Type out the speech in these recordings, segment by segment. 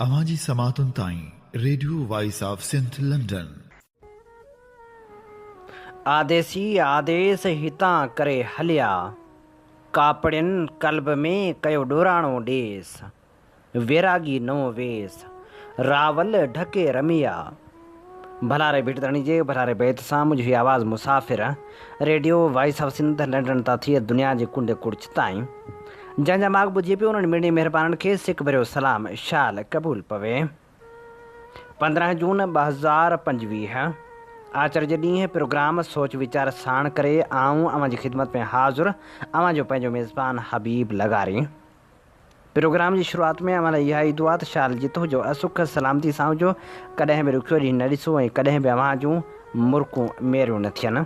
اوهان جي سماعتن تائين radio voice of Sindh London. آديسي آديس هتان ڪري هليا. ڪاپڙين قلب ۾ ڪيو ڏوراڻو ڏيس. ويراڳي نئون ويس، راول ڍڪي رميا. ڀلاري ڀيٽ ڌڻي جي ڀلاري بيت سان منهنجو هي آواز مسافر radio voice of Sindh London تان ٿي دنيا جي ڪنڊ ڪڙڇ تائين جنهن جا ماڳ ٻڌي پيو انهن مڙني مهربانن کي سڪ ڀريو سلام شال قبول پوي. 15 جون 2025 آچر جي ڏينهن پروگرام سوچ ويچار ساڻ ڪري آئون اوهان جي خدمت ۾ حاضر اوهان جو پنهنجو ميزبان حبيب لغاري. پروگرام جي شروعات ۾ اوهان لاء اها ئي دعا ته شال جت هجو ۽ سک سلامتي سان هجو، ڪڏهن به ڏکيو ڏينهن نه ڏسو ۽ ڪڏهن به اوهان جون مرڪون ميريون نه ٿين.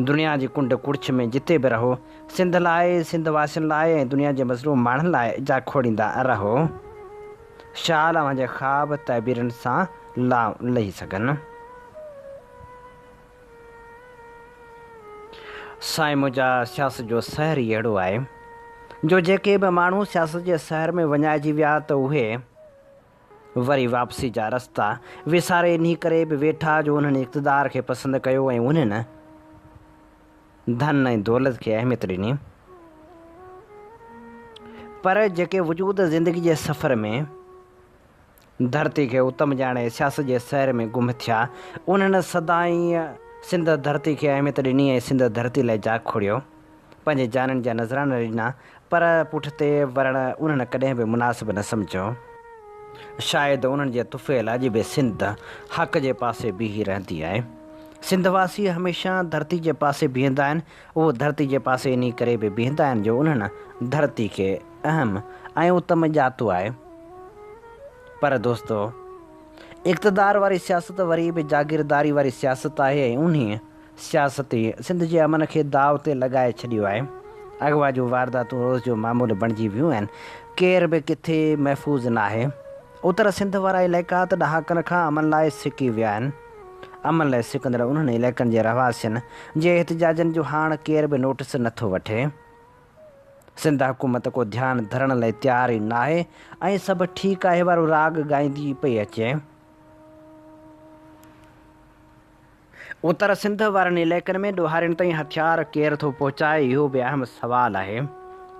دنيا جي ڪنڊ ڪڙڇ ۾ جتي به رهو، سنڌ لاء، سنڌ واسين لاء ۽ دنيا جي مظلوم ماڻهن لاء جاکوڙيندا رهو. شال اوهان جا خواب تعبيرن سان لانء لهي سگهن. سائين منهنجا سياست جو سحر ئي اهڙو آهي جو جيڪي به ماڻهو سياست جي سحر ۾ وڃائجي ويا ته اهي وري واپسي جا رستا وساري انهي ڪري به ويٺا جو انهن اقتدار کي پسند ڪيو ۽ انهن ڌن ۽ دولت کي اهميت ڏني پر جيڪي وجود زندگي جي سفر ۾ ڌرتي کي اتم ڄاڻي سياست جي سير ۾ گم ٿيا. انهن سدائين سنڌ ڌرتي کي اهميت ڏني ۽ سنڌ ڌرتي لاء جاکوڙيو. پنهنجي جانين جا نذرانا ڏنا، پر پٺتي ورڻ انهن ڪڏهن به مناسب نه سمجهيو. شايد انهن جي طفيل اڄ به سنڌ حق جي پاسي بيهي رهندي آهي. سنڌ واسي هميشه ڌرتي جي پاسي بيهندا آهن. اهو ڌرتي جي پاسي انهي ڪري به بيهندا آهن جو انهن ڌرتي کي اهم ۽ اتم ڄاتو آهي. پر دوستو! اقتدار واري سياست وري به جاگيرداري واري سياست آهي ۽ انهيء سياست ئي سنڌ جي امن کي داء تي لڳائي ڇڏيو آهي. اغوا جون وارداتون روز جو معمول بڻجي ويون آهن. ڪير به ڪٿي محفوظ ناهي. اتر سنڌ وارا علائقا ته ڏهاڪن کان امن لاء سڪي ويا آهن. امن لاء سڪندڙ انهن علائقن جي رهواسين جي احتجاجن جو هاڻ ڪير به نوٽس نٿو وٺي. سنڌ حڪومت ڪو ڌيان ڌرڻ لاء تيار ئي ناهي ۽ سڀ ٺيڪ آهي وارو راڳ ڳائيندي پئي اچي. اتر سنڌ وارن علائقن ۾ ڏوهارين تائين هٿيار ڪير ٿو پهچائي اهو به اهم سوال آهي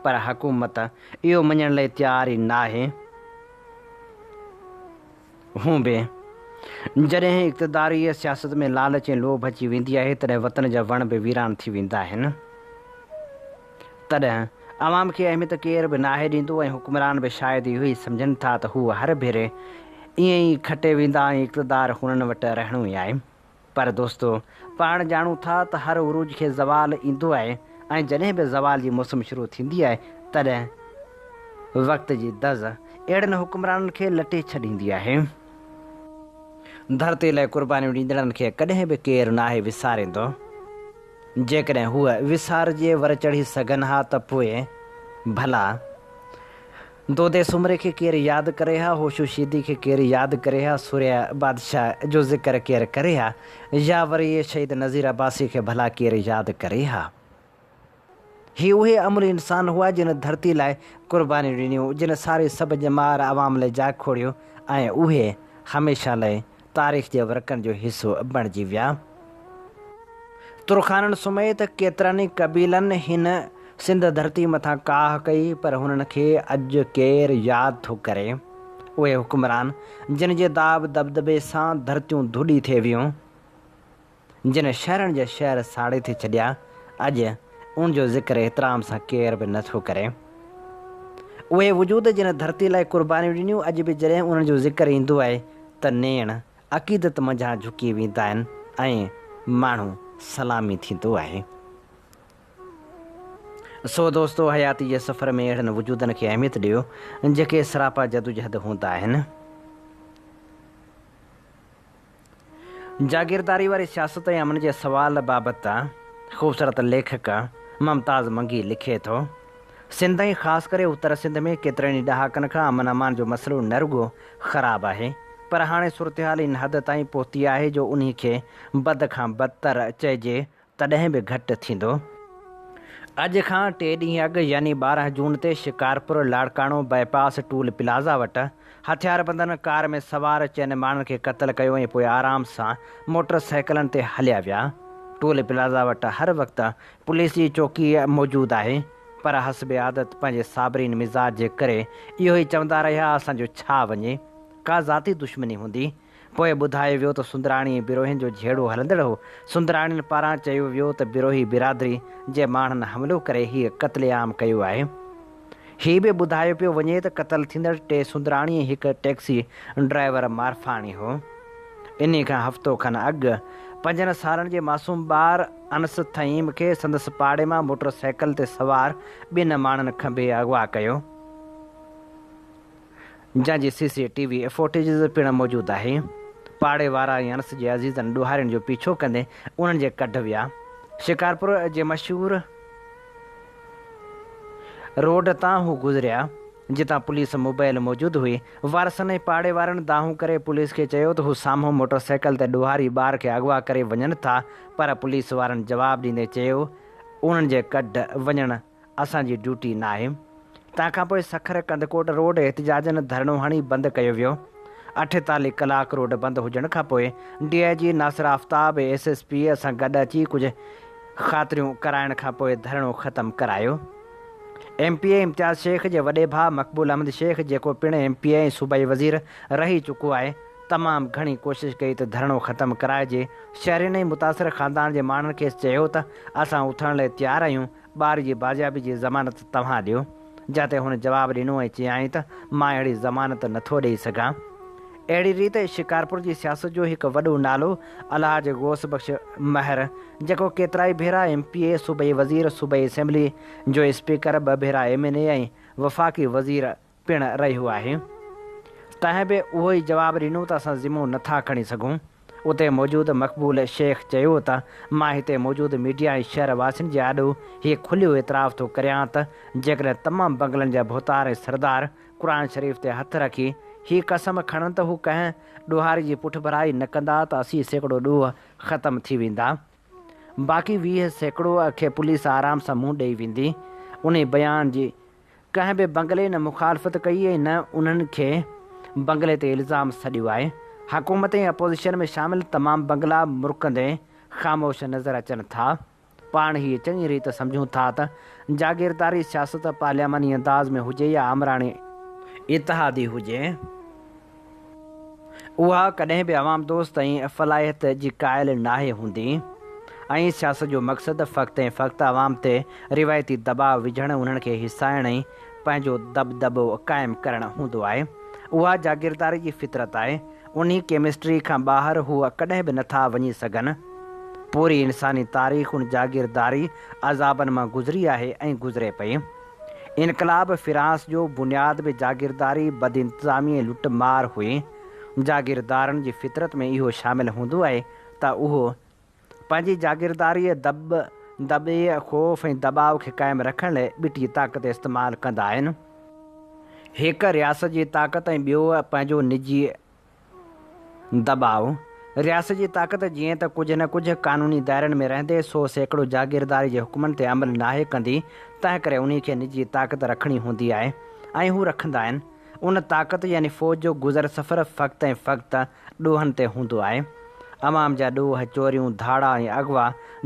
پر حڪومت اهو مڃڻ لاء تيار ئي ناهي. هونء به جڏهن اقتداري سياست ۾ لالچ ۽ لوڀ اچي ويندي آهي تڏهن وطن جا وڻ به ويران ٿي ويندا آهن. تڏهن عوام کي اهميت ڪير به ناهي ڏيندو ۽ حڪمران به شايد اهو ئي سمجهن ٿا ته هو هر ڀيري ائين ئي کٽي ويندا ۽ اقتدار هنن وٽ رهڻو ئي آهي. پر دوستو! پاڻ ڄاڻون ٿا ته هر عروج کي زوال ايندو آهي ۽ جڏهن به زوال جي موسم شروع ٿيندي آهي تڏهن وقت جي دز اهڙن حڪمرانن کي لٽي ڇڏيندي آهي. ڌرتي لاء قربانيون ڏيندڙن کي ڪڏهن به ڪير ناهي وساريندو. جيڪڏهن هو وسارجي ور چڙهي سگهن ها ته پوء ڀلا دودي سومري کي ڪير ياد ڪري ها، هوشو شيدي کي ڪير ياد ڪري ها، سورهيه بادشاهه جو ذڪر ڪير ڪري ها يا وري شهيد نذير عباسي کي ڀلا ڪير ياد ڪري ها. هي اهي املهه انسان هئا جن ڌرتي لاء قربانيون ڏنيون، جن ساري سڀ ڄمار عوام لاء جاکوڙيو ۽ اهي هميشه لاء تاريخ جي ورقن جو حصو بڻجي ويا. ترخانن سميت ڪيترن ئي قبيلن هن سنڌ ڌرتي مٿان ڪاهه ڪئي پر هنن کي اڄ ڪير ياد ٿو ڪري. اهي حڪمران جن جي داٻ دٻدٻي سان ڌرتيون ڌوڏي ٿي ويون، جن شهرن جا شهر ساڙي ٿي ڇڏيا، اڄ ان جو ذڪر احترام سان ڪير به نه ٿو ڪري. اهي وجود جن ڌرتي لاء قربانيون ڏنيون، اڄ به جڏهن انهن جو ذڪر ايندو آهي ته نيڻ عقيدت منجهان جهڪي ويندا آهن ۽ ماڻهو سلامي ٿيندو آهي. سو دوستو حياتي جي سفر ۾ اهڙن وجودن کي اهميت ڏيو، جيڪي سراپا جدوجهد هوندا آهن. جاگيرداري واري سياست ۽ امن جي سوال بابت خوبصورت ليکڪ ممتاز منگي لکي ٿو، سنڌ ۽ خاص ڪري اتر سنڌ ۾ ڪيترن ئي ڏهاڪن کان امن امان جو مسئلو نه رڳو خراب آهي پر هاڻي صورتحال ان حد تائين پهتي آهي جو انهي کي بد کان بدتر چئجي تڏهن به گهٽ ٿيندو. اڄ کان ٽي ڏينهن اڳ يعني 12 جون تي Shikarpur Larkana bypass toll plaza وٽ هٿياربندن ڪار ۾ سوار چئن ماڻهن کي قتل ڪيو ۽ پوء آرام سان موٽر سائيڪلن تي هليا ويا. ٽول پلازا وٽ هر وقت پوليس جي چوڪي موجود آهي پر حسب عادت پنهنجي صابرين مزاج جي ڪري اهو ئي چوندا رهيا اسان جو ڇا وڃي ڪا ذاتي دشمني هوندي. پوء ٻڌايو ويو ته سندراڻي ۽ بروهين جو جهيڙو هلندڙ هو. سندراڻين پاران چيو ويو ته بروهي برادري جي ماڻهن حملو ڪري هيء قتل عام ڪيو آهي. هي به ٻڌايو پيو وڃي ته قتل ٿيندڙ ٽي سندراڻي ۽ هڪ ٽيڪسي ڊرائيور مارفاڻي هو. انهي کان هفتو کن اڳ پنجن سالن جي معصوم ٻار انس ٿهيم کي سندس پاڙي مان موٽر سائيڪل تي سوار ٻن ماڻهن کنڀي اغوا ڪيو. جنهن جي C C T V footages پڻ موجود آهي. پاڙي وارا ۽ انس جي عزيزن ڏوهارين جو پيڇو ڪندي انهن جي ڪڍ ويا. شڪارپور جي مشهور روڊ تان هو گذريا، جتان پوليس موبائل موجود هئي. وارثن ۽ پاڙي وارن دانهون ڪري پوليس کي چيو ته هو سامهون موٽر سائيڪل تي ڏوهاري ٻار کي اغوا ڪري وڃن ٿا پر پوليس وارن جواب ڏيندي چيو انهن جي ڪڍ وڃڻ اسان جي ڊيوٽي ناهي. تنهن کان پوء سکر ڪنڌڪوٽ روڊ احتجاجن ڌرڻو هڻي بند ڪيو ويو. 48 ڪلاڪ روڊ بند هجڻ کان پوء D I G Nasir Aftab S S P سان گڏ اچي ڪجهه خاطريون ڪرائڻ کان پوء ڌرڻو ختم ڪرايو. M P A Imtiaz Shaikh جي وڏي ڀاء مقبول احمد شيخ جيڪو پڻ ايم پي اي ۽ صوبائي وزير رهي چڪو آهي تمام گهڻي ڪوشش ڪئي ته ڌرڻو ختم ڪرائجي. شهرين ۽ متاثر خاندان جي ماڻهن کيس چيو ته اسان اٿڻ لئه تيار آهيون ٻار جي بازيابي جي ضمانت توهان ڏيو. جنهن تي هن جواب ڏنو ۽ چيائين ته مان اهڙي ضمانت نٿو ڏئي سگهان. اهڙي ريت شڪارپور جي سياست جو هڪ وڏو نالو الحاج غوث بخش مهر جيڪو ڪيترائي ڀيرا ايم پي اي، صوبائي وزير، صوبائي اسيمبلي جو اسپيڪر، ٻه ڀيرا ايم اين اي ۽ وفاقي وزير پڻ رهيو آهي. تنهن به اهو ئي جواب ڏنو ته اسان ذمو نه ٿا کڻي سگهون. اتي موجود مقبول شيخ چيو ته مان هتي موجود ميڊيا ۽ شهر واسين جي آڏو هي کليو اعتراف ٿو ڪريان ته جيڪڏهن تمام بنگلن جا ڀوتار ۽ سردار قرآن شريف تي هٿ رکي هي قسم کڻن ته هو ڪنهن ڏوهاري جي پٺڀرائي نه ڪندا ته 80% ڏوهه ختم ٿي ويندا. باقي 20% کي پوليس آرام سان منهن ڏئي ويندي. انهي بيان جي ڪنهن به بنگلي نه مخالفت ڪئي ۽ نه انهن کي بنگلي تي الزام سڏيو آهي. حڪومت ۽ اپوزيشن ۾ شامل تمام بنگلا مرڪندي خاموش نظر اچن ٿا. پاڻ هيء چڱي ريت سمجهون ٿا ته جاگيرداري سياست پارلياماني انداز ۾ هجي يا آمراڻي اتحادي هجي، اها ڪڏهن به عوام دوست ۽ فلاحيت جي قائل ناهي هوندي ۽ سياست جو مقصد فقط ۽ فقط عوام تي روايتي دٻاء وجهڻ، انهن کي هيسائڻ ۽ پنهنجو دٻدٻو قائم ڪرڻ هوندو آهي. اها جاگيرداري جي فطرت آهي. انهي ڪيمسٽري کان ٻاهر هو ڪڏهن به نٿا وڃي سگهن. پوري انساني تاريخ ان جاگيرداري عذابن مان گذري آهي ۽ گذري پئي. انقلاب فرانس جو بنياد به جاگيرداري، بدانتظامي ۽ لٽ مار هئي. جاگيردارن جي فطرت ۾ اهو شامل هوندو آهي ته اهو پنهنجي جاگيرداريء دٻ دٻي، خوف ۽ دٻاء کي قائم رکڻ لئه ٻٽي طاقت استعمال ڪندا آهن. هڪ رياست جي طاقت ۽ ٻيو پنهنجو نجي دٻاء، رياست جي طاقت جيئن ته ڪجهه نه ڪجهه قانوني دائرن ۾ رهندي 100% جاگيرداري جي حڪمن تي عمل ناهي ڪندي، تنهنڪري انهي کي نجي طاقت رکڻي هوندي آهي ۽ هو رکندا آهن. ان طاقت يعني فوج جو گذر سفر فقط ۽ فقط ڏوهن تي هوندو آهي. عوام جا ڏوهه، چوريون، ڌاڙا ۽ اغوا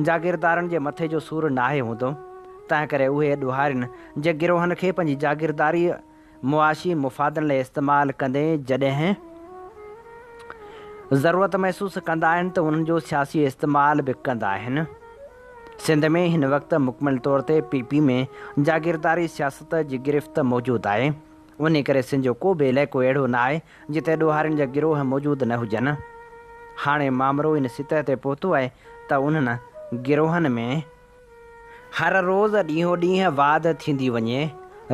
جاگيردارن جي مٿي جو سور ناهي هوندو، تنهنڪري اهي ڏوهارين جي گروهن کي پنهنجي جاگيرداري معاشي مفادن لاء استعمال ڪندي جڏهن ضرورت محسوس ڪندا آهن ته انهن جو سياسي استعمال به ڪندا آهن. سنڌ ۾ هن وقت مڪمل طور تي پي پي ۾ جاگيرداري سياست جي گرفت موجود آهي. انهي ڪري سنڌ جو ڪو به علائقو اهڙو نه آهي جتي ڏوهارين جا گروهه موجود نه هجن. هاڻي مامرو ان سطح تي پهتو آهي ته انهن گروهن ۾. هر روز ڏينهون ڏينهن واڌ ٿيندي وڃي.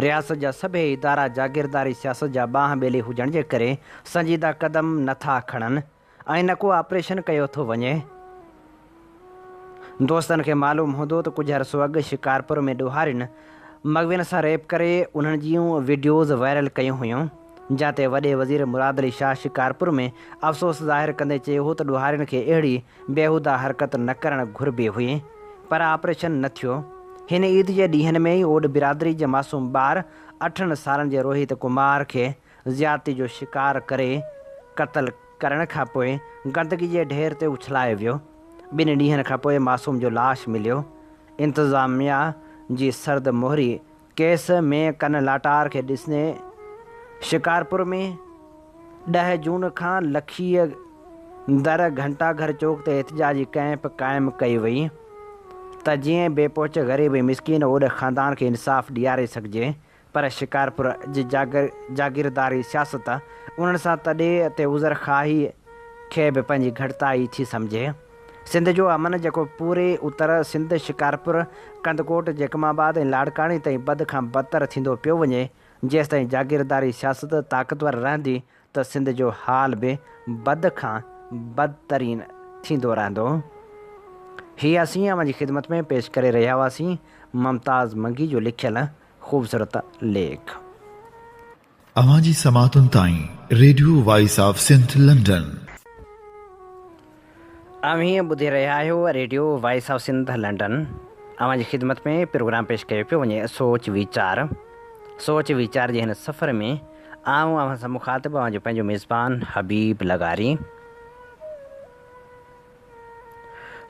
رياست جا سڀيئي ادارا جاگيرداري سياست جا ٻانهن ٻيلي هجڻ جي ڪري سنجيده قدم نه ٿا کڻن ۽ نه ڪو آپريشن ڪيو ٿو وڃي. دوستن کي معلوم هوندو ته ڪجهه عرصو اڳ شڪارپور ۾ ڏوهارين مغوين سان ريپ ڪري انهن جون وڊيوز وائرل ڪيون هيون، جنهن تي وڏي وزير مراد علي شاهه شڪارپور ۾ افسوس ظاهر ڪندي چيو هو ته ڏوهارين کي اهڙي بيهوده حرڪت نه ڪرڻ گهربي هئي پر آپريشن نه ٿيو. هن عيد جي ڏينهن ۾ ئي اوڏ برادري جي معصوم ٻار اٺن سالن جي روهيت ڪمار کي زيادتي جو شڪار ڪري قتل ڪرڻ کانپوء گندگي جي ڍير تي اڇلايو ويو. ٻن ڏينهن کانپوء معصوم جو لاش مليو. انتظاميا جي سرد مهري ڪيس ۾ ڪن لاٽار کي ڏسندي شڪارپور ۾ ڏهه جون کان لکي در گهنٽا گهر چوڪ تي احتجاجي ڪئمپ قائم ڪئي وئي ته جيئن بي پهچ غريب ۽ مسڪين اوڏ خاندان کي انصاف ڏياري سگهجي پر شڪارپور جي جاگيرداري سياست انهن سان تڏي تي عذر خواهي کي به پنهنجي گهٽتائي ٿي سمجهي. سنڌ جو امن جيڪو پوري اتر سنڌ، شڪارپور، ڪنڌڪوٽ، جيڪب آباد ۽ لاڙڪاڻي تائين بد کان بدتر ٿيندو پيو وڃي، جيستائين جاگيرداري سياست طاقتور رهندي ته سنڌ جو حال به بد کان بدترين ٿيندو رهندو. هي اسين اوهان جي خدمت ۾ پيش ڪري رهيا هئاسين ممتاز منگي جو لکيل خوبصورت ليک. اوهان جي سماعتن تائين radio voice of Sindh London. اوهين ٻڌي رهيا آهيو radio voice of Sindh London. اوهان جي خدمت ۾ پروگرام پيش ڪيو پيو وڃي سوچ ويچار. سوچ ويچار جي هن سفر ۾ آئون اوهان سان مخاطب اوهان جو پنهنجو ميزبان حبيب لغاري.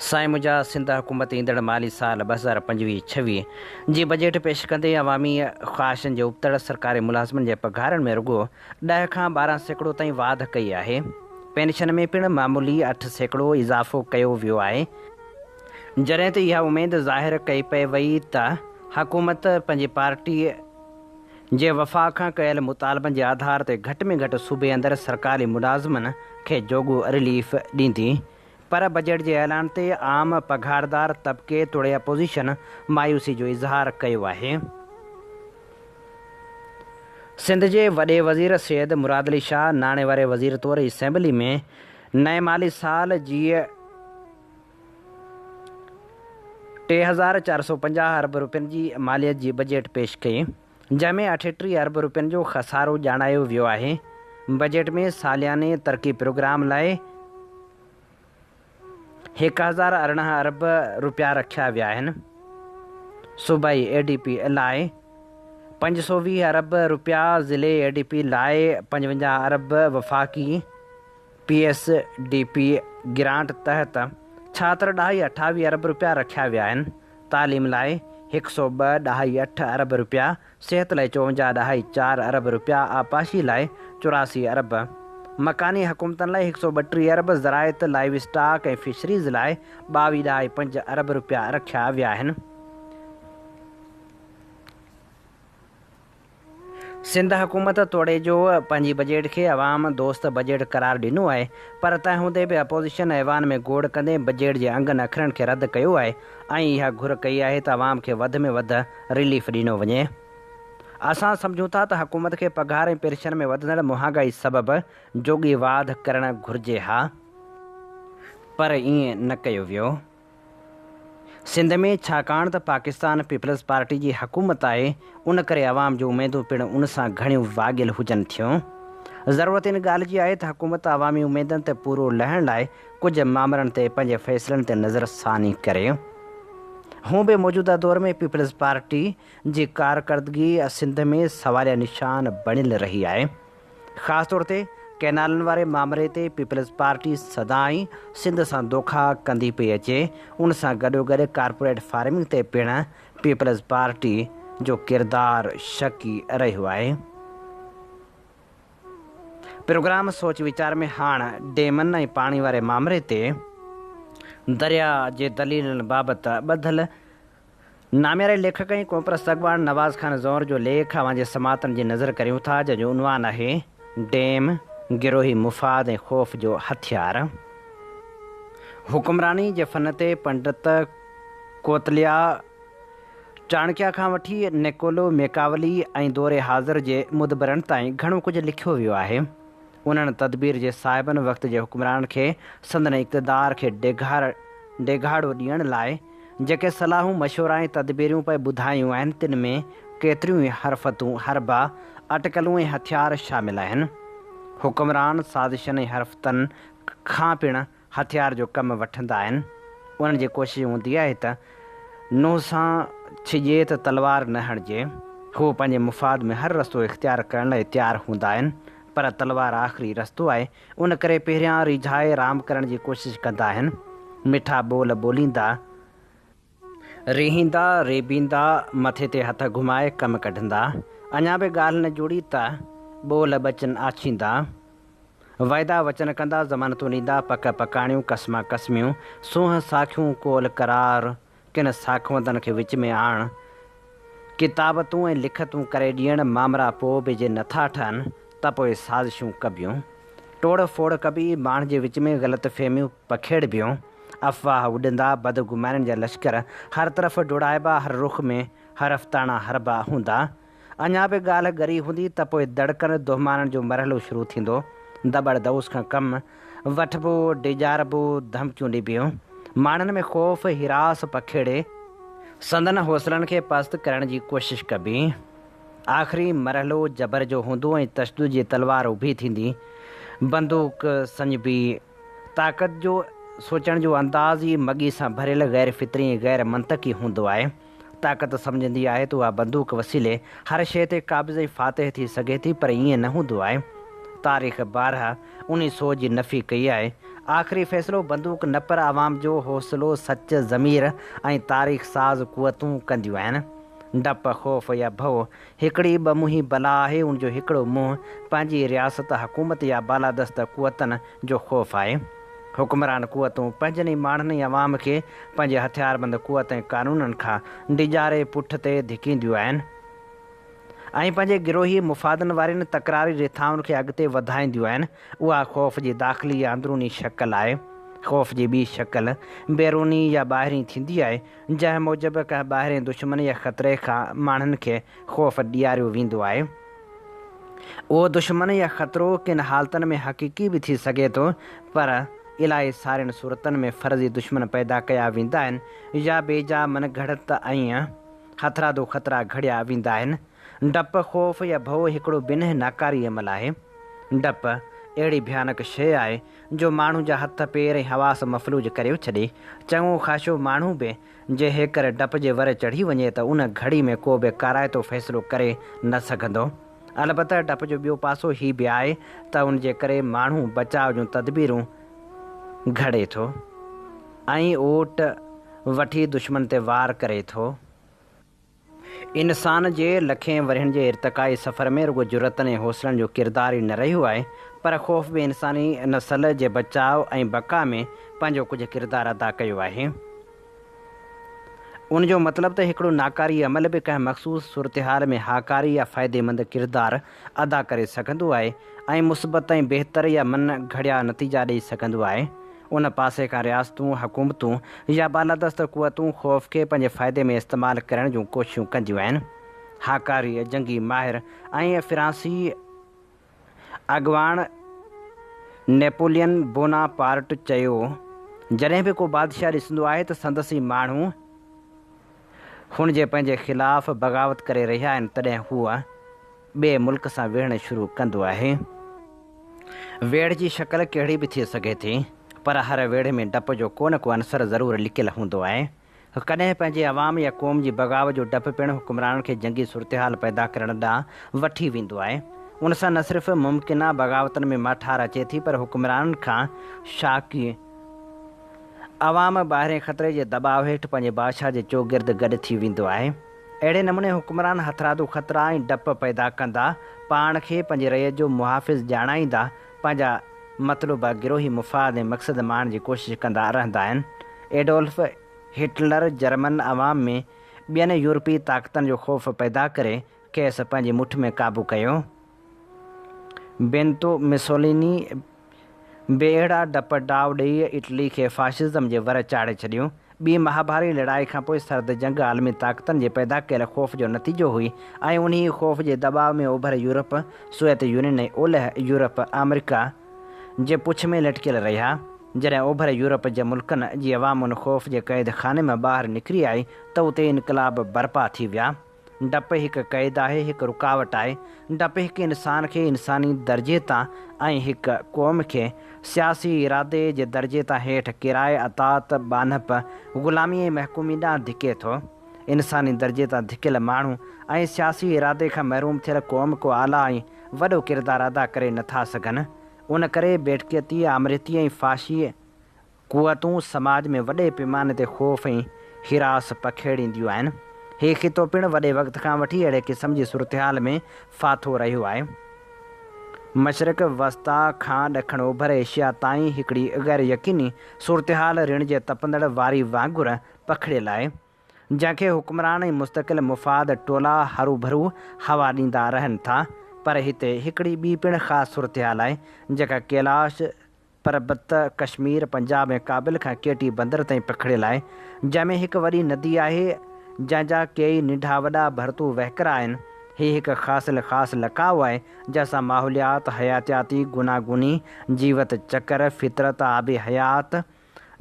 سائين منهنجا سنڌ حڪومت ايندڙ مالي سال 2025 26 جي بجيٽ پيش ڪندي عوامي خواهشن جي ابتڙ سرڪاري ملازمن جي پگهارن ۾ رڳو 10 کان 12% تائين واڌ ڪئي آهي. پينشن ۾ پڻ معمولي 8% اضافو ڪيو ويو آهي. جڏهن ته اها اميد ظاهر ڪئي پئي وئي ته حڪومت پنهنجي پارٽي جي وفاق کان ڪيل مطالبن جي آڌار تي گهٽ ۾ گهٽ صوبي اندر سرڪاري ملازمن کي جوڳو رليف ڏيندي پر بجيٽ جي اعلان تي عام پگهاردار طبقي توڙي اپوزيشن مايوسي جو اظهار ڪيو آهي. سنڌ جي وڏي وزير سيد مراد علي شاهه ناڻي واري وزير طور اسيمبلي ۾ نئين مالي سال جي 3450 ارب رپين جي ماليت جي بجيٽ پيش ڪئي، جنهن ۾ 38 ارب رپين جو خسارو ڄاڻايو ويو آهي. بجيٽ ۾ سالياني ترقي پروگرام لاء 1018 ارب رپيا رکيا ويا آهن. صوبائي اي ڊي پي لاء 520 ارب رپيا، ضلعي اي ڊي پي لاء 55 ارب، وفاقي P S D P grant تحت ڇاهتر ڏهائي اٺاويهه ارب رپيا رکيا ويا آهن، تعليم لاء هڪ سئو ٻه ڏهائي اٺ ارب رپيا، صحت لاء چوونجاهه ڏهائي چار ارب رپيا، آبپاشي لاء 84 ارب، مڪاني حڪومتن لاء هڪ سئو ٻٽيهه ارب، زراعت، لائيو اسٽاڪ ۽ فشريز لاء ٻاويهه ڏهائي پنج ارب رپيا رکيا ويا آهن. سنڌ حڪومت توڙي جو پنهنجي بجيٽ کي عوام دوست بجيٽ قرار ڏنو آهي پر تنهن هوندي به اپوزيشن ايوان ۾ گوڙ ڪندي بجيٽ جي انگن اکرن کي رد ڪيو آهي ۽ اها گهر ڪئي آهي ته عوام کي وڌ ۾ وڌ رليف ڏنو وڃي. اسان سمجهون ٿا ته حڪومت کي پگهار ۽ پينشن ۾ وڌندڙ مهانگائي سبب جوڳي واڌ ڪرڻ گهرجي ها پر ائين نه ڪيو ويو. سنڌ ۾ ڇاڪاڻ ته پاڪستان پيپلز پارٽي جي حڪومت آهي ان ڪري عوام جون اميدون پڻ ان سان گهڻيون واڳيل هجن ٿيون. ضرورت ان ڳالهه جي آهي ته حڪومت عوامي اميدن تي پورو لهڻ لاء ڪجهه مامرن تي پنهنجي فيصلن تي نظر ثاني ڪري. هونء به موجوده دور ۾ پيپلز پارٽي جي ڪارڪردگي سنڌ ۾ سواليا نشان بڻيل رهي آهي. خاص طور تي ڪئنالن واري مامري تي پيپلز پارٽي سدائين سنڌ سان دوکا ڪندي پئي اچي، ان سان گڏوگڏ ڪارپوريٽ فارمنگ تي پڻ پيپلز پارٽي جو ڪردار شڪي رهيو آهي. پروگرام سوچ ويچار ۾ هاڻ ڊيمن ۽ پاڻي واري مامري تي درياء جي دليلن بابت ٻڌل نامياري ليکڪ ۽ قومپرست اڳواڻ نواز خان زئور جو ليک اوهان جي سماعتن جي نظر ڪريون ٿا جنهن جو عنوان آهي، ڊيم، گروهي مفاد ۽ خوف جو هٿيار. حڪمراني جي فن تي پنڊت ڪوتليا، چاڻڪيا کان وٺي نڪولو ميڪاولي ۽ دور حاضر جي مدبرن تائين گهڻو ڪجهه لکيو ويو آهي. انهن تدبير جي صاحبن وقت جي حڪمرانن کي سندن اقتدار کي ڊيگهاڙو ڏيڻ لاء جيڪي صلاحون، مشورا ۽ تدبيرون پئي ٻڌايون آهن، تن ۾ ڪيتريون ئي حرفتون، حربا، اٽڪلون ۽ هٿيار شامل آهن. حڪمران سازشن ۽ حرفتن کان پڻ هٿيار جو ڪم وٺندا آهن. انهن جي ڪوشش هوندي آهي ته نونهن سان. ڇڄي ته تلوار نه هڻجي. هو پنهنجي مفاد ۾ هر رستو اختيار ڪرڻ لاء تيار هوندا آهن، پر تلوار آخري رستو آهي، ان ڪري پهريان ريجهائي رام ڪرڻ جي ڪوشش ڪندا آهن. مٺا ٻول ٻوليندا، ريهيندا، ريبيندا، مٿي تي هٿ گهمائي ڪم ڪڍندا. اڃا به ڳالهه نه جوڙي ته ٻول ٻچن آڇيندا. وعدا وچن ڪندا، ضمانتون ڏيندا، پڪ پڪاڻيون، قسما قسميون، سونهن ساکيون، قول قرار، ڪن ساکوندن کي وچ ۾ آڻڻ، ڪتابتون ۽ لکتون ڪري ڏيڻ، مامرا پوء به جي نٿا ٺهن ته پوء سازشون ڪبيون، ٽوڙ ڦوڙ ڪبي، ماڻهن جي وچ ۾ غلط فهميون پکيڙبيون، افواهه اڏندا، بدگمانين جا لشڪر هر طرف ڊوڙائبا، هر رخ ۾ حرفتاڻا حربا هوندا. اڃا به ڳالهه ڳري هوندي ته پوء دڙڪن دهمانن جو مرحلو شروع ٿيندو. دٻڙ دئوس کان ڪم وٺبو، ڊيڄاربو، ڌمڪيون ڏبيون. ماڻهن ۾ خوف، هراس پکيڙي، سندن حوصلن کي پست ڪرڻ جي ڪوشش ڪبي. آخري مرحلو جبر جو هوندو ۽ تشدد جي تلوار اڀي ٿيندي. بندوق سڃبي. طاقت جو سوچڻ جو انداز ئي مڳي سان ڀريل غير فطري ۽ غير منطقي هوندو آهي. طاقت سمجهندي آهي ته اها بندوق وسيلي هر شيء تي قابض ۽ فاتح ٿي سگهي ٿي پر ائين نه هوندو آهي. تاريخ بارها انهي سوچ جي نفي ڪئي آهي. آخري فيصلو بندوق نه پر عوام جو حوصلو، سچ، ضمير ۽ تاريخ ساز قوتون ڪنديون آهن. ڊپ، خوف يا ڀؤ هڪڙي ٻه منهين بلا آهي ان جو هڪڙو منهن پنهنجي رياست، حڪومت يا بالادست قوتن جو خوف آهي. حڪمران قوتون پنهنجن ئي ماڻهن ۽ عوام کي پنهنجي هٿياربند قوت ۽ قانونن کان ڊيڄاري پٺ تي ڌڪينديون آهن ۽ پنهنجي گروهي مفادن وارين تڪراري رٿائن کي اڳتي وڌائينديون آهن. اها خوف جي داخلي يا اندروني شڪل آهي. خوف جي ٻي شڪل بيروني يا ٻاهرين ٿيندي آهي، جنهن موجب ڪنهن ٻاهرين دشمن يا خطري کان ماڻهن کي خوف ڏياريو ويندو آهي. اهو دشمن يا خطرو ڪن حالتن ۾ حقيقي به ٿي سگهي ٿو، پر الاهي سارين صورتن ۾ فرضي دشمن پيدا ڪيا ويندا آهن يا بيجا من گهڙت ۽ هٿرادو خطرا گهڙيا ويندا آهن. ڊپ، خوف يا ڀؤ هڪڙو بنهه ناڪاري عمل آهي. ڊپ اهڙي ڀيانڪ شيء آهي، جو ماڻهو جا هٿ، پير ۽ حواس مفلوج ڪريو ڇڏي. چڱو خاشو ماڻهو به جي هيڪر ڊپ جي ور چڙهي وڃي ته ان گهڙي ۾ ڪو به ڪارائتو فيصلو ڪري نه سگهندو. البته ڊپ جو ٻيو پاسو هي به آهي ته ان جي ڪري ماڻهو بچاء جون تدبيرون گهڙي ٿو ۽ اوٽ وٺي دشمن تي وار ڪري ٿو. انسان جي لکين ورهين جي ارتقائي سفر ۾ رڳو جرئتن ۽ حوصلن جو ڪردار ئي نه رهيو آهي پر خوف به انساني نسل جي بچاء ۽ بقا ۾ پنهنجو ڪجهه ڪردار ادا ڪيو آهي. ان جو مطلب ته هڪڙو ناڪاري عمل به ڪنهن مخصوص صورتحال ۾ هاڪاري يا فائديمند ڪردار ادا ڪري سگهندو آهي ۽ مثبت ۽ بهتر يا من گهڙيا نتيجا ڏئي سگهندو آهي. ان پاسي کان رياستون، حڪومتون يا بالادست قوتون خوف کي پنهنجي فائدي ۾ استعمال ڪرڻ جون ڪوششون ڪنديون آهن. هاڪاري جنگي ماهر ۽ فرانسي اڳواڻ نيپولين بونا پارٽ چيو، جڏهن به ڪو بادشاهه ڏسندو آهي ته سندس ئي ماڻهو هن جي پنهنجي خلاف بغاوت ڪري رهيا آهن تڏهن هو ٻئي ملڪ سان وڙهڻ شروع ڪندو آهي. ويڙهه جي شڪل ڪهڙي به ٿي سگهي ٿي، پر هر ويڙهه ۾ ڊپ جو ڪو نه ڪو عنصر ضرور لڪيل هوندو آهي. ڪڏهن پنهنجي عوام يا قوم جي بغاوت جو ڊپ پڻ حڪمرانن کي جنگي صورتحال پيدا ڪرڻ ڏانهن وٺي ويندو آهي. ان سان نه صرف ممڪنه بغاوتن ۾ ماٺار اچي ٿي پر حڪمرانن کان شاڪي عوام ٻاهرين خطري جي دٻاء هيٺ پنهنجي بادشاهه جي چوگرد گڏ ٿي ويندو آهي. اهڙي نموني حڪمران هٿرادو خطرا ۽ ڊپ پيدا ڪندا، پاڻ کي پنهنجي رعيت جو محافظ ڄاڻائيندا، پنهنجا مطلوبه گروهي مفاد ۽ مقصد ماڻڻ جي ڪوشش ڪندا رهندا آهن. ايڊولف هٽلر جرمن عوام ۾ ٻين يورپي طاقتن جو خوف پيدا ڪري کيس پنهنجي مٺ ۾ قابو ڪيو. بينتو مسوليني به اهڙا ڊپ ڊاء ڏيئي اٽلي کي فاشزم جي ور چاڙهي ڇڏيو. ٻي مهاڀاري لڙائي کان پوء سرد جنگ عالمي طاقتن جي پيدا ڪيل خوف جو نتيجو هئي ۽ انهيء خوف جي دٻاء ۾ اوڀر يورپ، سوويت يونين ۽ اولهه يورپ، آمريڪا، جي پڇ ۾ لٽڪيل رهيا. جڏهن اوڀر يورپ جي ملڪن جي عوام ان خوف جي قيد خاني مان ٻاهر نڪري آئي ته اتي انقلاب برپا ٿي ويا. ڊپ هڪ قيد آهي، هڪ رڪاوٽ آهي. ڊپ هڪ انسان کي انساني درجي تان ۽ هڪ قوم کي سياسي ارادي جي درجي تان هيٺ ڪيرائي اطاعت، ٻانهپ، غلامي ۽ محڪومي ڏانهن ڌڪي ٿو. انساني درجي تان ڌڪيل ماڻهو ۽ سياسي ارادي کان محروم ٿيل قوم ڪو اعليٰ ۽ وڏو ڪردار ادا ڪري نه ٿا سگهن. ان ڪري بيٺڪيتي، آمريتي ۽ فاشي قوتون سماج ۾ وڏي پيماني تي خوف ۽ هراس پکيڙينديون آهن. هي خطو پڻ وڏي وقت کان وٺي اهڙي قسم جي صورتحال ۾ ڦاٿو رهيو آهي. مشرق وسطيٰ کان ڏکڻ اوڀر ايشيا تائين هڪڙي غير يقيني صورتحال رڻ جي تپندڙ واري وانگر پکڙيل آهي، جنهن کي حڪمران ۽ مستقل مفاد ٽولا هروڀرو هوا ڏيندا رهن ٿا. پر هتي هڪڙي ٻي پڻ خاص صورتحال آهي، جيڪا ڪيلاش پربت، ڪشمير، پنجاب ۽ ڪابل کان ڪيٽي بندر تائين پکڙيل آهي، جنهن ۾ هڪ وڏي ندي آهي، جنهن جا ڪيئي ننڍا وڏا ڀرتو وهڪرا آهن. هي هڪ خاص الخاص لقاء آهي، جنهن سان ماحوليات، حياتياتي گوناگوني، جيوت چڪر، فطرت، آبي حيات،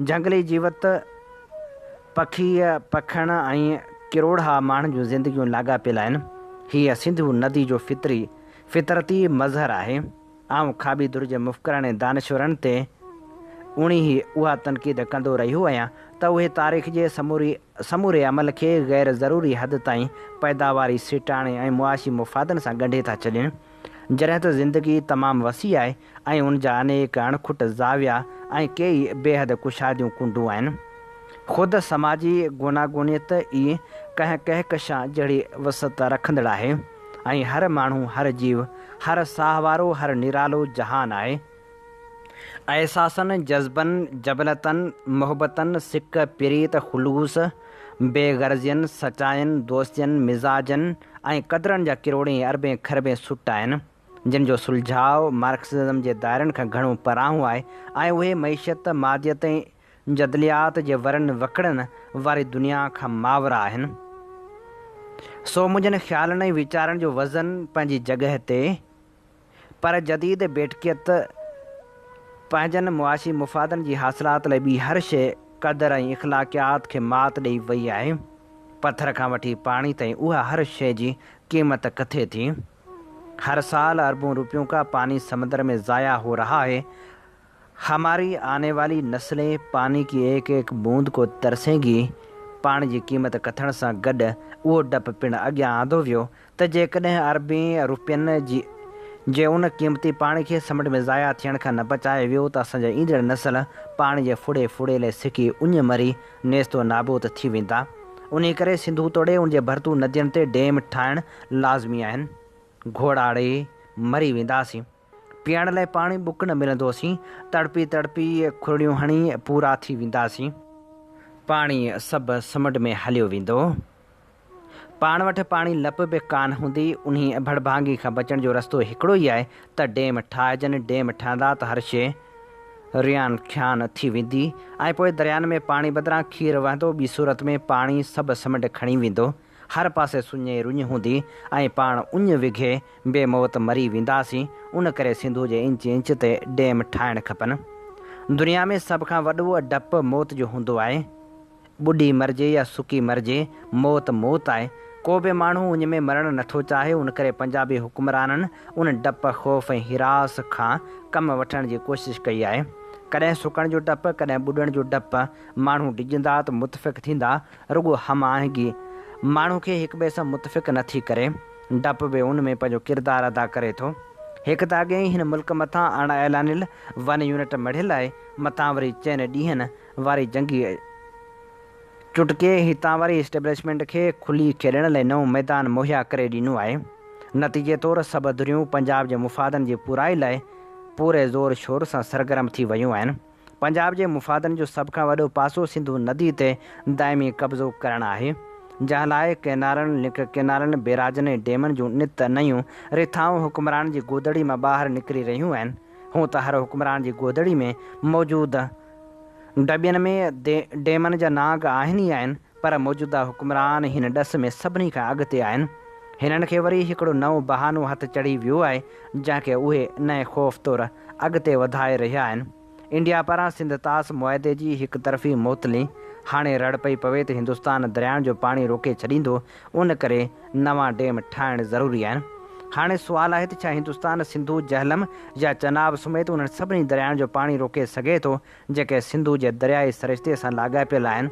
جهنگلي جيوت، پکي پکڻ ۽ ڪروڙها ماڻهن جون زندگيون لاڳاپيل آهن. هيء سنڌو ندي جو فطري فطرتي مظهر آهي. آئون کاٻي ڌر جي مفڪرن ۽ دانشورن تي اوڻيهي اها تنقيد ڪندو رهيو آهيان ته اهي تاريخ جي سموري سموري عمل کي غير ضروري حد تائين پيداواري سيٽاڻي ۽ معاشي مفادن سان ڳنڍي ٿا ڇڏين جڏهن ته زندگي تمام وسيع آهي ۽ ان جا انيڪ اڻکٽ زاويا ۽ ڪيئي بيحد ڪشاديون ڪنڊون آهن. خود سماجي گوناگونيت ئي ڪنهن ڪهڪشان جهڙي وسعت رکندڙ آهي ۽ هر ماڻهو، هر جيو، هر ساهه وارو هر نرالو جهان آهي. احساسن، جذبن، جبلتن، محبتن، سڪ، پريت، خلوص، بي غرضين، سچاين، دوستين، مزاجن ۽ قدرن جا ڪروڙين اربين کربين سٽ آهن، جن جو سلجهاء مارڪسزم جي دائرن کان گهڻو پرانهون آهي ۽ اهي معيشت، ماديت ۽ جدليات جي ورن وڪڙن واري دنيا کان ماورا آهن. سو منهنجن خيالن ۽ ويچارن جو وزن پنهنجي جڳهه تي، پر جديد بيٺڪيت پنهنجن معاشي مفادن جي حاصلات لاء ٻي هر شيء، قدر ۽ اخلاقيات کي مات ڏئي وئي آهي. پٿر کان وٺي پاڻي تائين اها هر شيء جي قيمت ڪٿي ٿي؟ هر سال اربون روپيون ڪا پاني سمندر ۾ ضايع هو رها هي. هماري آني والي نسلين پاني ڪي ايڪ ايڪ بوند ڪو ترسين گي پاڻي جي قيمت ڪٿڻ سان گڏ اهو ڊپ پڻ اڳيان آندو ويو ته جيڪڏهن اربين روپين جي جي ان قيمتي پاڻي کي سمنڊ ۾ ضايع ٿيڻ کان نه بچايو ويو ته اسان جا ايندڙ نسل پاڻي جي ڦڙي ڦڙي لئي سڪي اڃ مري نيست و نابود ٿي ويندا. انهي ڪري سنڌو توڙي ان جي ڀرتو ندين تي ڊيم ٺاهڻ لازمي آهن. گهوڙاڙي مري وينداسين. پيئڻ لاء پاڻي ٻڪ نه ملندوسين، تڙپي تڙپي کرڙيون هڻي پورا ٿي وينداسين. پاڻي سڀ سمنڊ ۾ هليو ويندو. پاڻ وٽ پاڻي لپ به ڪانه هوندي. انهي ڀڙڀانگي کان بچڻ جو رستو هڪڙو ئي آهي ته ڊيم ٺاهجن. ڊيم ٺهندا ته هر شيء ريان کيان ٿي ويندي ۽ پوء دريائن ۾ پاڻي بدران کير وهندو. ٻي صورت ۾ پاڻي سڀ سمنڊ کڻي ويندو. هر پاسي سڃ ۽ رڃ هوندي ۽ پاڻ اڃ وگهي بي موت مري وينداسين، ان ڪري سنڌوء جي انچ انچ تي ڊيم ٺاهڻ کپن. دنيا ۾ سڀ کان وڏو ڊپ موت جو هوندو آهي. ٻڏي مرجي يا سڪي مرجي، موت موت آهي. ڪو به ماڻهو اڃ ۾ مرڻ نٿو چاهي، ان ڪري پنجابي حڪمرانن ان ڊپ، خوف ۽ هراس کان ڪم وٺڻ جي ڪوشش ڪئي آهي. ڪڏهن سڪڻ جو ڊپ، ڪڏهن ٻڏڻ جو ڊپ، ماڻهو ڊڄندا ته متفق ٿيندا، رڳو هم آهنگي ماڻهو کي هڪٻئي سان متفق نه ٿي ڪري. ڊپ به ان ۾ پنهنجو ڪردار ادا ڪري ٿو. هڪ ته اڳي ئي هن ملڪ مٿان اڻ اعلانيل ون يونٽ مڙهيل آهي، مٿان وري چئن ڏينهن واري جنگي چٽڪي هتان واري اسٽيبلشمينٽ کي کلي کيڏڻ لاء نئون ميدان مهيا ڪري ڏنو آهي. نتيجي طور سڀ ڌريون پنجاب جي مفادن جي پورائي لاء پوري زور شور سان سرگرم ٿي ويون آهن. پنجاب جي مفادن جو سڀ کان وڏو پاسو سنڌو ندي تي دائمي قبضو ڪرڻ آهي، جنهن لاء ڪئنالن، لنڪ ڪئنالن، بيراجن ۽ ڊيمن جون نت نيون رٿائون حڪمران جي گودڙي مان ٻاهر نڪري رهيون آهن. هونء ته هر حڪمران جي گودڙي ۾ موجود ڊٻين ۾ ڊيمن جا نانگ آهن ئي آهن، پر موجوده حڪمران هن ڏس ۾ سڀني کان اڳتي آهن. هنن کي وري هڪڙو نئون بهانو هٿ چڙهي ويو آهي، جنهن کي اهي نئين خوف طور اڳتي وڌائي رهيا آهن. انڊيا پاران سنڌ طاس معاهدي جي هڪ طرفي معطلي، هاڻي رڙ پئي پوي ته هندستان دريائن جو پاڻي روڪي ڇڏيندو، ان ڪري نوان ڊيم ٺاهڻ ضروري آهن. هاڻي سوال آهي ته ڇا هندستان سنڌو، جهلم يا چناب سميت انهن سڀني دريائن جو پاڻي روڪي سگهي ٿو، جيڪي سنڌو جي دريائي سرشتي سان لاڳاپيل آهن؟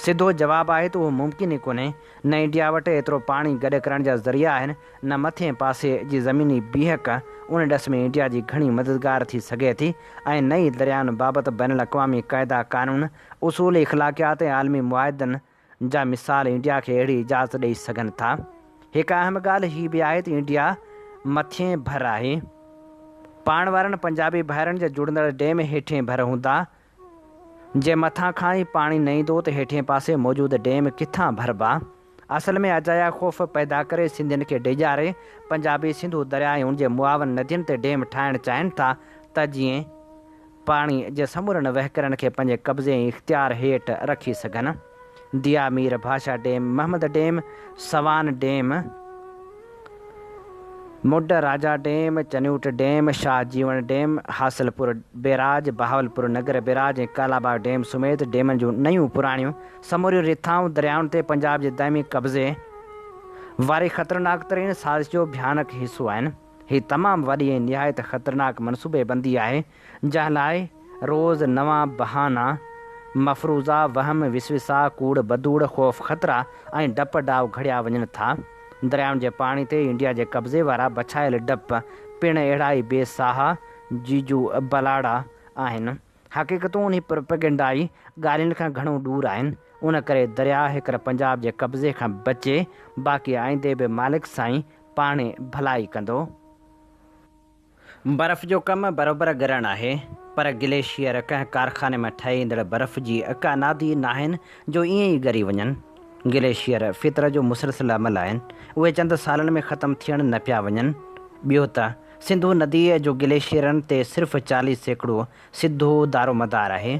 سڌو جواب آهي ته اهو ممڪن ئي ڪونهي. نه انڊيا وٽ ايترو پاڻي گڏ ڪرڻ جا ذريعا آهن، نه مٿئين پاسي جي زميني بيهڪ ان ڏس ۾ انڊيا جي گهڻي مددگار ٿي سگهي ٿي ۽ نه ئي دريائن بابت بين الاقوامي قاعدا قانون، اصول اخلاقيات ۽ عالمي معاهدن جا مثال انڊيا کي اهڙي اجازت ڏئي سگهن ٿا. هڪ اهم ڳالهه هي به آهي ته انڊيا مٿين ڀر آهي. پاڻ وارن پنجابي ڀائرن جا جڙندڙ ڊيم هيٺين ڀر هوندا. جي مٿان کان ئي پاڻي نه ايندو ته هيٺين پاسي موجود ڊيم ڪٿان ڀربا؟ اصل ۾ اجايا خوف پيدا ڪري سنڌين کي ڊيڄاري پنجابي سنڌو درياء ۽ ان جي معاون ندين تي ڊيم ٺاهڻ چاهين ٿا ته جيئن پاڻي جي سمورن وهڪرن کي پنهنجي قبضي ۽ اختيار هيٺ رکي سگهن. Diamer Bhasha dam, Mohmand dam, Swan dam, Mund Raja dam, Chiniot dam, Shah Jeewan dam, Hasilpur barrage, Bahawalpur Nagar barrage ۽ Kalabagh dam سميت ڊيمن جون نيون پراڻيون سموريون رٿائون دريائن تي پنجاب جي دائمي قبضي واري خطرناڪ ترين سازش جو ڀيانڪ حصو آهن. هي تمام وڏي ۽ نهايت خطرناڪ منصوبي بندي آهي، جنهن لاء روز نوان بهانا، مفروضا، وهم، وسوسا، ڪوڙ بدوڙ، خوف خطرا ۽ ڊپ ڊاء گهڙيا وڃن ٿا. دريائن جي پاڻي تي انڊيا جي قبضي وارا بڇايل ڊپ پڻ اهڙا ئي بي ساها جيجو بلاڙا آهن. حقيقتون انهي پروپيگنڊائي ڳالهين کان گهڻو ڏور آهن. ان ڪري درياء هيڪر پنجاب جي قبضي کان بچي، باقي آئيندي به مالڪ سائين پاڻهي ڀلائي ڪندو. برف جو ڪم بروبر ڳرڻ آهي، پر گليشيئر ڪنهن ڪارخاني مان ٺهي ايندڙ برف جي ڪا نادي ناهن جو ائين ئي ڳري وڃن. گليشيئر فطرت جو مسلسل عمل آهن، اهي چند سالن ۾ ختم ٿيڻ نه پيا وڃن. ٻيو ته سنڌو نديء جو گليشيئرن تي صرف 40% سڌو دارومدار آهي.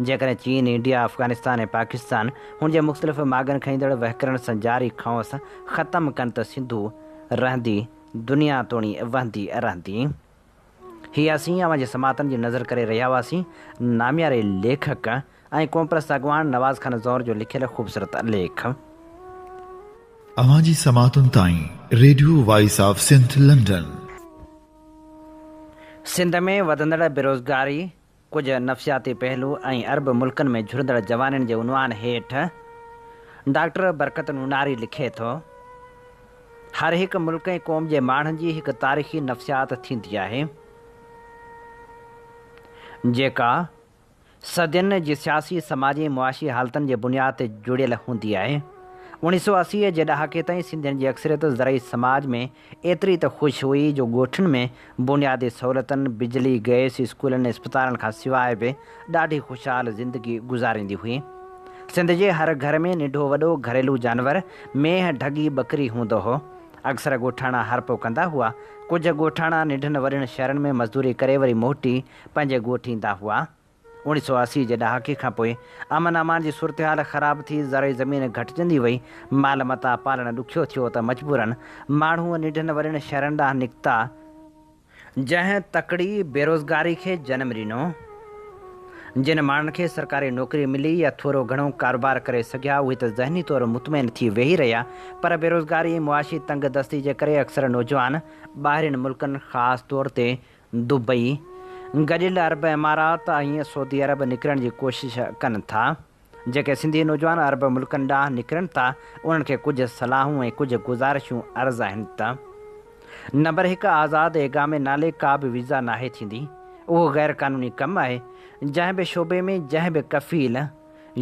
جيڪڏهن چين، انڊيا، افغانستان ۽ پاڪستان هن جي مختلف ماڳن کان ايندڙ وهڪرن سان جاري کئونس ختم ڪن ته سنڌو رهندي دنيا توڻي وهندي رهندي. هي اسين اوهان جي سماعتن جي نظر ڪري رهيا هئاسين نامياري ليکڪ ۽ قومپرست اڳواڻ نواز خان زئور جو لکيل خوبصورت ليک. اوهان جي سماعتن تائين radio voice of Sindh London. Sindh ۾ وڌندڙ بيروزگاري، ڪجهه نفسياتي پهلو ۽ عرب ملڪن ۾ جهرندڙ جوانين جي عنوان هيٺ ڊاڪٽر برڪت نوناري لکي ٿو، هر هڪ ملڪ ۽ قوم جي ماڻهن جي هڪ تاريخي نفسيات ٿيندي آهي، جيڪا صدين جي سياسي، سماجي ۽ معاشي حالتن جي بنياد تي جڙيل هوندي آهي. 1980 جي ڏهاڪي تائين سنڌين جي اڪثريت زرعي سماج ۾ ايتري ته خوش هئي جو ڳوٺن ۾ بنيادي سهولتن، بجلي، گئس، اسڪولن ۽ اسپتالن کان سواء به ڏاڍي خوشحال زندگي گذاريندي هئي. سنڌ جي هر گهر ۾ ننڍو وڏو گهريلو جانور مينهن، ڍڳي، ٻڪري هوندو هو. اڪثر ڳوٺاڻا هارپو ڪندا هئا. ڪجهه ڳوٺاڻا ننڍن وڏن شهرن ۾ مزدوري ڪري وري موٽي پنهنجي ڳوٺ ايندا هئا. 1980 جي ڏهاڪي کان پوء امن امان جي صورتحال خراب ٿي، زرعي زمين گهٽجندي وئي، مال متاع پالڻ ڏکيو ٿيو ته مجبورن ماڻهو ننڍن وڏن شهرن ڏانهن نڪتا، جنهن تڪڙي بيروزگاري کي جنم ڏنو. جن ماڻهن کي سرڪاري نوڪري ملي يا ٿورو گهڻو ڪاروبار ڪري سگهيا، اهي ته ذهني طور مطمئن ٿي ويهي رهيا، پر بيروزگاري ۽ معاشي تنگ دستي جي ڪري اڪثر نوجوان ٻاهرين ملڪن خاص طور تي دبئي، گڏيل عرب امارات ۽ سعودي عرب نڪرڻ جي ڪوشش ڪن ٿا. جيڪي سنڌي نوجوان عرب ملڪن ڏانهن نڪرن ٿا، انهن کي ڪجهه صلاحون ۽ ڪجهه گذارشون عرض آهن ته. نمبر هڪ آزاد اقامي نالي ڪا به ويزا ناهي ٿيندي. اهو غير قانوني ڪم آهي. جنهن به شعبي ۾ جنهن به ڪفيل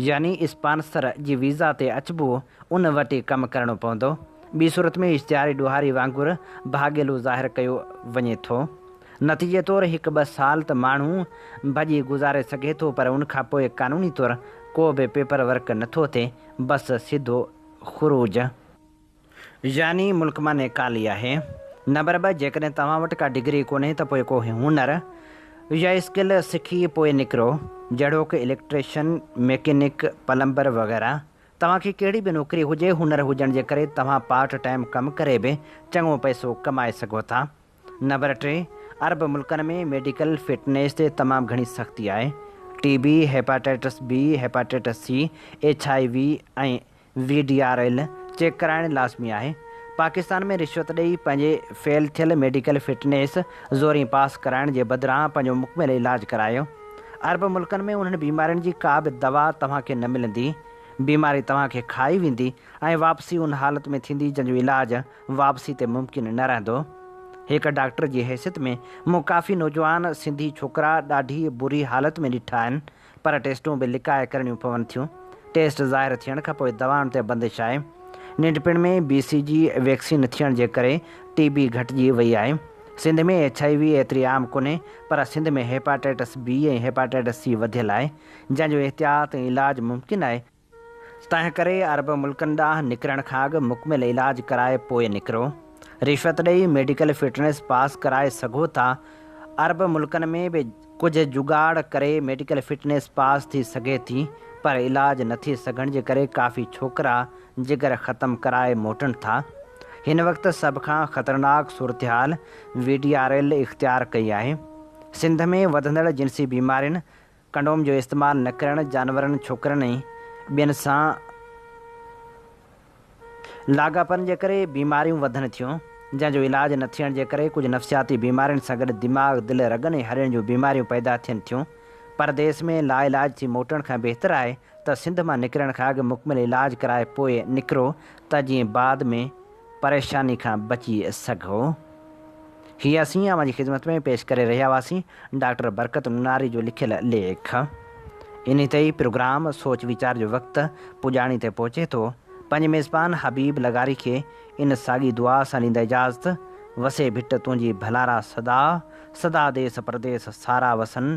يعني اسپانسر جي ويزا تي اچبو ان وٽ ئي ڪم ڪرڻو پوندو. ٻي صورت ۾ اشتهاري ڏوهاري وانگر ڀاڳيلو ظاهر ڪيو وڃي ٿو. نتيجي طور هڪ ٻه سال ته ماڻهو ڀڄي گذاري سگهي ٿو پر ان کان پوء قانوني طور ڪو به پيپر ورڪ نٿو ٿئي بس سڌو خروج يعني ملڪ مان نيڪالي آهي. نمبر ٻه جيڪڏهن توهان وٽ ڪا ڊگري ڪونهي ته پوء ڪو هنر يا اسڪل سکي پوء نڪرو جهڙوڪ اليڪٽريشن، ميڪينڪ، پلمبر وغيره. توهان کي ڪهڙي به نوڪري هجي هنر هجڻ جي ڪري توهان پارٽ ٽائيم ڪم ڪري به چڱو پئسو ڪمائي سگهو ٿا. نمبر ٽي، عرب ملڪن ۾ ميڊيڪل فٽنيس تي تمام گهڻي سختي آهي. T B, hepatitis B, hepatitis C, H I V ۽ V D R L check ڪرائڻ لازمي آهي. پاڪستان ۾ رشوت ڏئي پنهنجي فيل ٿيل ميڊيڪل فٽنيس زورين پاس ڪرائڻ جي بدران پنهنجو مڪمل علاج ڪرايو. عرب ملڪن ۾ انهن بيمارين جي ڪا به دوا توهان کي نه ملندي. بيماري توهان کي کائي ويندي ۽ واپسي ان حالت ۾ ٿيندي جنهن جو علاج واپسي تي ممڪن نه رهندو. هڪ ڊاڪٽر جي حيثيت ۾ مون ڪافي نوجوان سنڌي ڇوڪرا ڏاڍي بري حالت ۾ ڏٺا آهن پر ٽيسٽون به لڪائي ڪرڻيون پون ٿيون. ٽيسٽ ظاهر ٿيڻ کانپوء دوائن تي بندش آهي. ننڍپڻ ۾ بي سي جي ويڪسين ٿيڻ جي ڪري ٽي بي گهٽجي وئي آهي. سنڌ ۾ ايڇ I V ايتري عام ڪونهي پر سنڌ ۾ هيپاٽائٽس بي ۽ هيپاٽائٽس سي وڌيل آهي. جنهن جو احتياط ۽ علاج ممڪن آهي، تنهن ڪري عرب ملڪن ڏانهن نڪرڻ کان اڳ مڪمل علاج ڪرائي پوء نڪرو. رشوت ڏئي ميڊيڪل فٽنيس پاس ڪرائي سگهو ٿا. عرب ملڪن ۾ به ڪجهه جگاڙ ڪري ميڊيڪل فٽنيس پاس ٿي سگهي ٿي پر علاج نه ٿي سگهڻ جي ڪري ڪافي ڇوڪرا جگر ختم ڪرائي موٽن ٿا. هن وقت سڀ کان خطرناڪ صورتحال وي ڊي آر ايل اختيار ڪئي آهي. سنڌ ۾ وڌندڙ جنسي بيمارين ڪنڊوم جو استعمال نه ڪرڻ، جانورن، ڇوڪرن ۽ ٻين سان لاڳاپن جي ڪري بيماريون وڌن ٿيون، جنهن جو علاج نه ٿيڻ جي ڪري ڪجهه نفسياتي بيمارين سان گڏ دماغ، دل، رڳن ۽ هڏين جون بيماريون پيدا ٿين ٿيون. پرديس ۾ لاعلاج ٿي موٽڻ کان بهتر آهي ته سنڌ مان نڪرڻ کان اڳ مڪمل علاج ڪرائي پوء نڪرو ته جيئن بعد ۾ پريشاني کان بچي سگهو. هي اسين اوهان جي خدمت ۾ پيش ڪري رهيا هئاسين ڊاڪٽر برڪت نوناري جو لکيل ليک. انهي تي ئي پروگرام سوچ ويچار جو وقت پڄاڻي تي پهچي ٿو. پنهنجي ميزبان حبيب لغاري کي ان ساڳي دعا سان ڏيندا اجازت، وسي ڀٽ تنهنجي ڀلارا سدا، سدا ديس پرديس سارا وسن،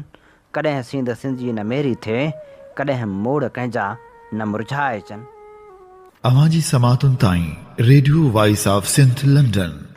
ڪڏهن سينڌ سنڌ جي نه ميري ٿئي، ڪڏهن موڙ ڪنهن جا نه مرجهائجن. اوهان جي سماعتن تائين radio voice of Sindh London.